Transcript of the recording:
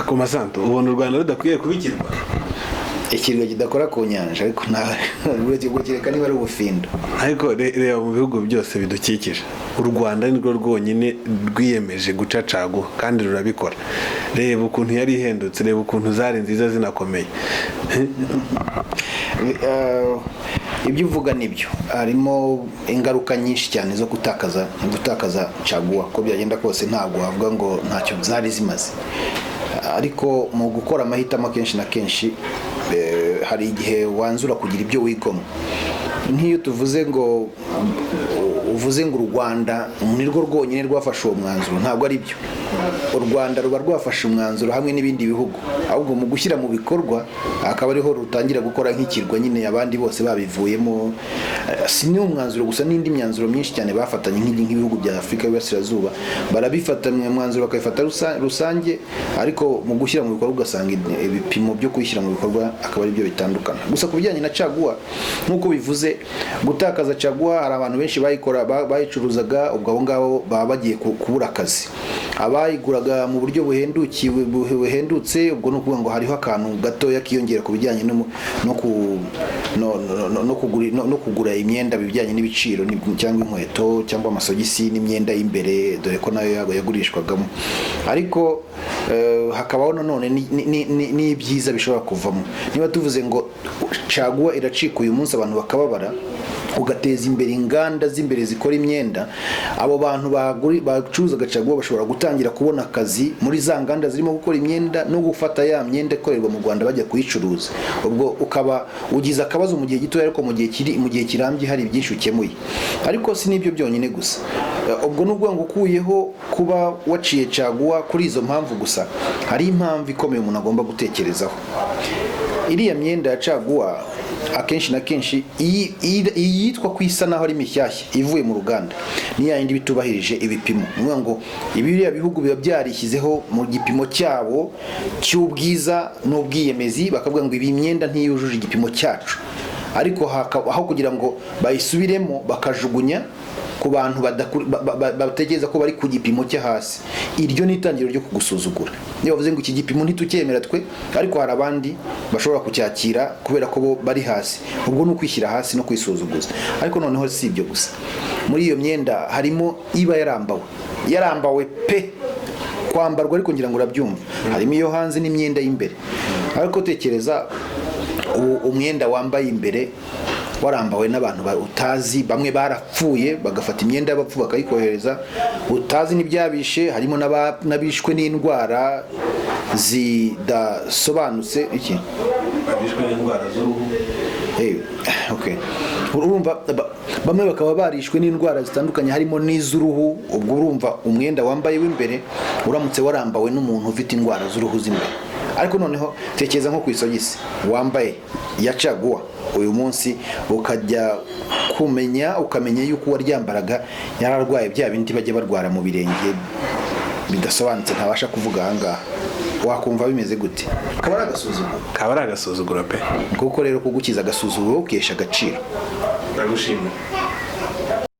Ku masanto ubona u Rwanda rudakwiye kuba ikirwa? Ikirwa kidakora ku nyanja, ariko nta kereka niba ari ubufindo. Ariko reba mu bihugu byose bidukikije, u Rwanda nirwo rwonyine rwiyemeje guca caguwa kandi rurabikora. Reba ukuntu yari ihendutse, reba ukuntu zari nziza zinakomeye. Ibyo uvuga nibyo, harimo ingaruka nyinshi cyane zo gutakaza caguwa. Uko byagenda kose, ntabwo wavuga ngo ntacyo zari zimaze, ariko mu gukora amahitamo, akenshi na kenshi hari igihe wanzura kugira ibyo wigomwa. Nk'iyo tuvuze ngo, uvuze ngo u Rwanda nirwo rwonyine rwafashe uwo mwanzuro, ntabwo ari byo. U Rwanda ruba rwafashe umwanzuro hamwe n'ibindi bihugu, ahubwo mu gushyira mu bikorwa akaba ariho rutangira gukora nk'ikirwa nyine, abandi bose babivuyemo. Si n'umwanzuro gusa, n'indi myanzuro myinshi cyane bafatanye nk'ibihugu bya Afurika y'Iburasirazuba, barabifata umwanzuro bakabifata rusange, ariko mu gushyira mu bikorwa ugasanga ibipimo byo kuyishyira mu bikorwa akaba ari byo bitandukana. Gusa ku bijyanye na caguwa, nk'uko bivuze, gutakaza caguwa, hari abantu benshi bayikora, bayicuruzaga, ubwo abo ngabo baba bagiye kubura akazi. Abayiguraga mu buryo buhendukiwe, buhendutse, ubwo ni ukuvuga ngo hariho akantu gatoya kiyongera ku bijyanye no mu- no ku no, no, no, no, kugura, no kugura imyenda, bijyanye n'ibiciro cyangwa inkweto cyangwa amasogisi n'imyenda y'imbere, dore ko nayo yagurishwagamo. Ariko hakabaho nanone n'ibyiza bishobora kuvamo. Niba tuvuze ngo caguwa iracika uyu munsi, abantu bakababara, ugateza imbere inganda z'imbere zikora imyenda, abo bantu bacuruzaga caguwa bashobora gutangira kubona akazi muri za nganda zirimo gukora imyenda no gufata ya myenda ikorerwa mu Rwanda bajya kuyicuruza. Ubwo ukaba ugize akabazo mu gihe gitoya, ariko mu gihe kirambye hari byinshi ukemuye. Ariko si n'ibyo byonyine gusa. Ubwo ni ukuvuga ngo ukuyeho kuba waciye caguwa kuri izo mpamvu gusa, hari impamvu ikomeye umuntu agomba gutekerezaho. Iriya myenda ya caguwa, akenshi na kenshi iyitwa ko isa naho ari mishyashya ivuye mu ruganda ni ya yindi bitubahirije ibipimo. Ni ukuvuga ngo biriya bihugu biba byarishyizeho mu gipimo cyabo cy'ubwiza n'ubwiyemezi, bakavuga ngo iyi myenda ntiyujuje igipimo cyacu, ariko aho kugira ngo bayisubiremo bakajugunya ku bantu batekereza ko bari ku gipimo cyo hasi. Iryo ni itangiriro ryo kugusuzugura. Niyo bavuze ngo iki gipimo ntitucyemera twe, ariko hari abandi bashobora kucyakira kubera ko bo bari hasi, ubwo ni ukwishyira hasi no kwisuzuguza. Ariko noneho si ibyo gusa, muri iyo myenda harimo iba yarambawe, yarambawe pe, kwambarwa, ariko ngira ngo urabyumva, harimo iyo hanze n'imyenda y'imbere. Ariko tekereza ubu umwenda wambaye imbere warambawe n'abantu utazi, bamwe barapfuye bagafata imyenda y'abapfu bakayikohereza, utazi n'ibyabishe, harimo n'abishwe n'indwara zidasobanutse iki. Bishwe n'indwara z'uruhu. Okay. Urumva bamwe bakaba barishwe n'indwara zitandukanye, harimo n'iz'uruhu. Ubwo urumva umwenda wambaye w'imbere uramutse warambawe n'umuntu ufite indwara z'uruhu z'imbere. Ariko noneho tekereza nko ku isogisi wambaye ya caguwa uyu munsi, ukajya kumenya, ukamenya yuko uwaryambaraga yararwaye bya bindi bajya barwara mu birenge bidasobanutse ntabasha kuvuga ahangaha, wakumva bimeze gute? Kaba ari agasuzuguro. Kaba ari agasuzuguro pe. Kuko rero kugukiza agasuzuguro ukesha agaciro. Ndagushimira.